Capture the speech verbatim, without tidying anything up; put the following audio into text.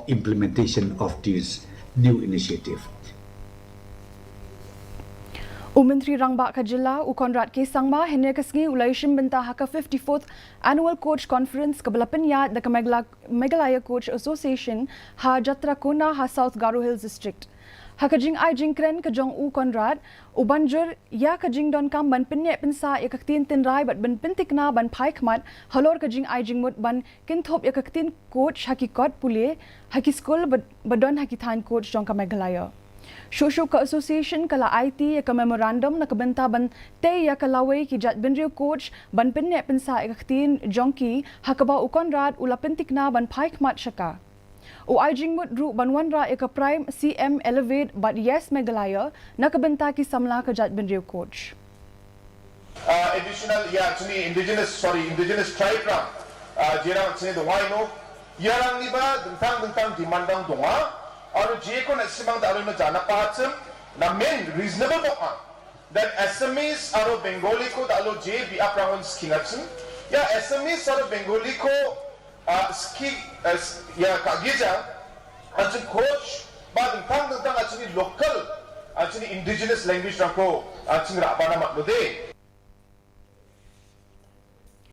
implementation of this new initiative. U Myntri Rangbah ka Jylla, u Conrad K Sangma, hynne ka sngi u la ïashim bynta ha ka fifty-fourth Annual Coach Conference kaba la pynïaid da ka Meghalaya Coach Association ha Jatrakoona ha South Garo Hills District. Ha ka jingai jingkren ka jong u Conrad, u ban jur ïa ka jingdonkam ban pyneh pynsah ïa ka ktien tynrai bad ban pyntikna ban phai khmat halor ka jingai jingmut ban kynthup ïa ka ktien coach ha ki kot pule ha ki skul ba don ha ki thaiñ coach jong ka Meghalaya. Shuh shuh ka association ka la aiti ïa ka memorandum na ka bynta ban tei ïa ka lawei ki jait bynriew coach ban pyneh pynsah ïa ka ktien jong ki, ha kaba u Conrad u la pyntikna ban phai khmat sha ka. U ai jingmut ruh ban wanrah ïa ka Prime CM Elevate bad Yes Meghalaya na ka bynta ki samla ka jait bynriew coach. Uh, additional, yeah, actually indigenous, sorry, indigenous tribe rang, uh, jerang actually the why no, yarang ni ba dentang dentang demand dang donga, aro je ko na simang da aro na jana pa chim, na men reasonable bok ang. That Assamese aro Bengali ko da alo je bi aprang on skinga chim. Ya Assamese aro Bengali ko, uh, ski, uh, ya ka gija, actually coach ba dentang dentang actually local, actually indigenous language rang ko actually rabana mat lo de.